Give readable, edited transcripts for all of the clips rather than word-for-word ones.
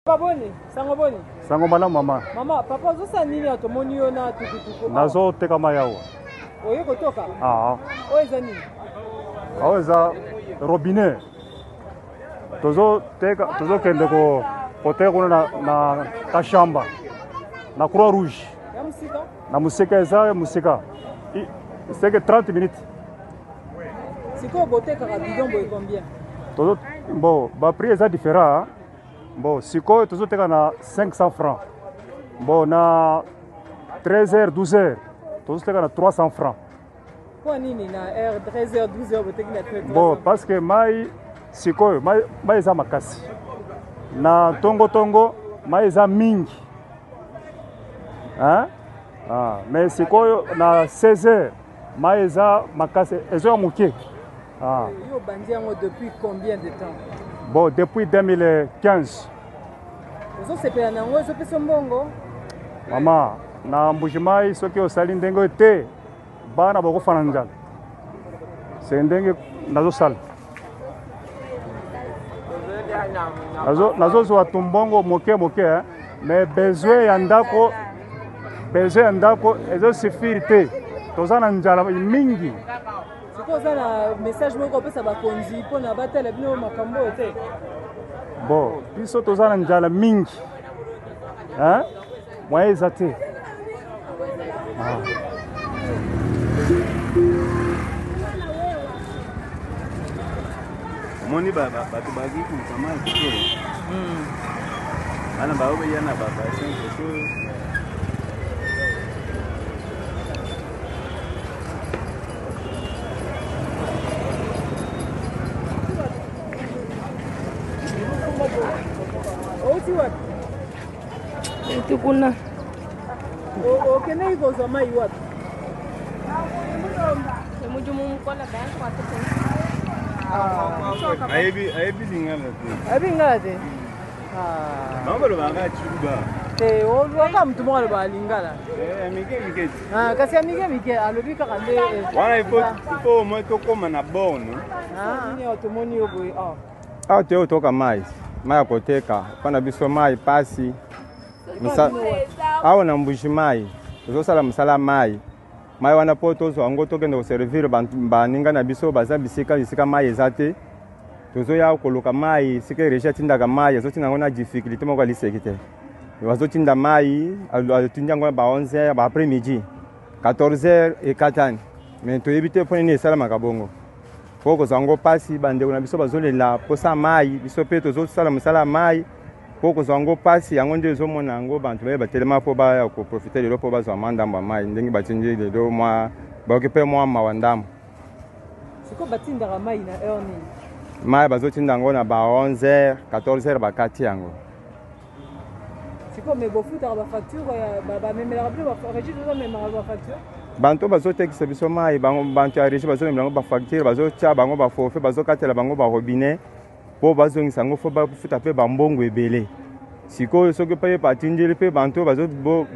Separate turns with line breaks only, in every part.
Papa boni, sango boni?
Sango malamu mama.
Mama, papa ozosala nini awa tomoni yo na tukutuku?
Nazoteka mai awa.
Oye kotoka?
Ah.
Oyo eza nini?
Awa eza robinet. Tozoteka, tozokende ko koteka kuna na, na Kashamba na Croix Rouge.
Ya mosika?
Na mosika eza mosika. Seke 30 minutes.
Sikoyo botekaka bidon boye combien?
Tozo bon, ba prix eza différent. Bon, sikoyo tozoteka na 500 francs. Bon, na 13h 12h tozoteka na 300 francs.
Mpo nini na heure 13h 12h boteki na 300?
Bon, parce que mai sikoyo mai, mai eza makasi na ntongo ntongo mai eza mingi hein? Ah, mais sikoyo na 16h mai eza makasi ezoya moke.
Ah. Yo obandi yango depuis combien de temps?
Bon, depuis 2015.
Ozosepela na yango ezopesa mbongo?
Mama, na Mbuji-Mayi soki osali ndenge oyo te, bana bakofa na nzala. Se ndenge nazosala. Nazozwa tumbongo moke moke, hein? Mais besoin ya ndako, besoin ya ndako ezosuffire te. Toza na nzala mingi.
Sikoyo oza na message moko opesa bakonzi mpo na batala bino makambo oyo te?
Bon, biso toza na nzala mingi, hein? Moyen eza te. Ah.
Omoni bato baki koluka mai koto bana bao beya na babasin koto.
Outi wapi?
Outi kuna.
Okendeki kozwa mai wapi?
Ayebi lingala te.
Ayebi lingala te.
Bango balobaka tshiluba.
Te, olobaka motu moko alobaka lingala.
Ya mike mike.
Kasi ya mike mike alobi kaka nde.
Wana il faut au moins tokóma na borne.
Nini tomoni yo boye awa?
Awa toye kotoka mai, mai ya koteka mpo na biso mai pasi. Awa na Mbuji-Mayi tozosala mosala mai mai wana mpo tozwa yango tokende koservir baninga na biso baza bisika esika mai eza te. Tozoya koluka mai esika regie atindaka mai, azotinda yango na difficulté moko aliseki te. Bazotinda mai, atindi yango na ba 11h ba après midi 14h ekatani, mais toyebi te mpo nini esalamaka bongo. Mpo kozwa yango mpasi, bandeko na biso bazolela mposa mai, biso mpe tozosala mosala ya mai mpo kozwa yango mpasi. Yango nde ezomona yango bantu baye batelema mpo baya koprofite lelo mpo bazwa mwa ndambo ya mai ndenge batindi lelo, mwa bayoki mpe mwa mawa ndambo.
Sikoyo batindaka mai na heure nini?
Mai bazotinda yango na ba 11h 14h bakati yango.
Sikoyo me bofutaka bafacture, bamemelaka bino régie, tozomemaka bafacture?
Banto bazotekisa biso mai, banto ya régie bazomemela yango bafacture, bazotia bango baforfait, bazokatela bango barobinet mpo bazongisa yango, fo bafuta mpe bambongo ebele. Sikoyo soki mpe batindeli mpe banto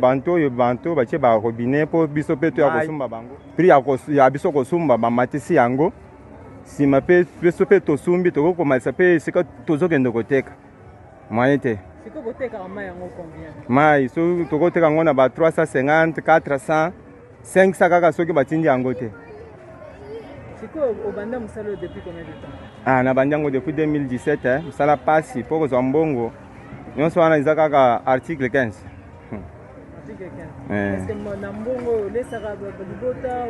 banto oyo banto batie barobinet mpo biso mpe toya kosumba bango, prix ya biso kosumba bamatisi yango nsima mpe biso mpe tosumbi, tokoki komatisa mpe esika tozokende koteka moyen te.
Sikoyo botekaka mai yango combien?
Mai soki tokoteka yango na ba 350 400 500 kaka soki batindi yango te.
Sikoyo obanda mosala oyo depuis combien de temps?
Ah, nabandi yango depuis 2017. Mosala pasi mpo kozwa mbongo nyonso wana eza kaka article 15.
Article 15. Est-ce que na mbongo oyo olesaka libota,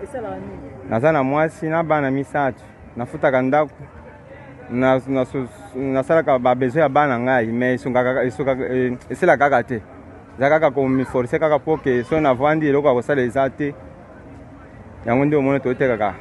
esalaka nini?
Naza na mwasi na bana misato, nafutaka ndako, nasalaka babesoin ya bana ngai, mais eselaka kaka te. Eza kaka komiforce kaka mpo ke so navandi eloko ya kosala eza te. Yango nde omona totekaka.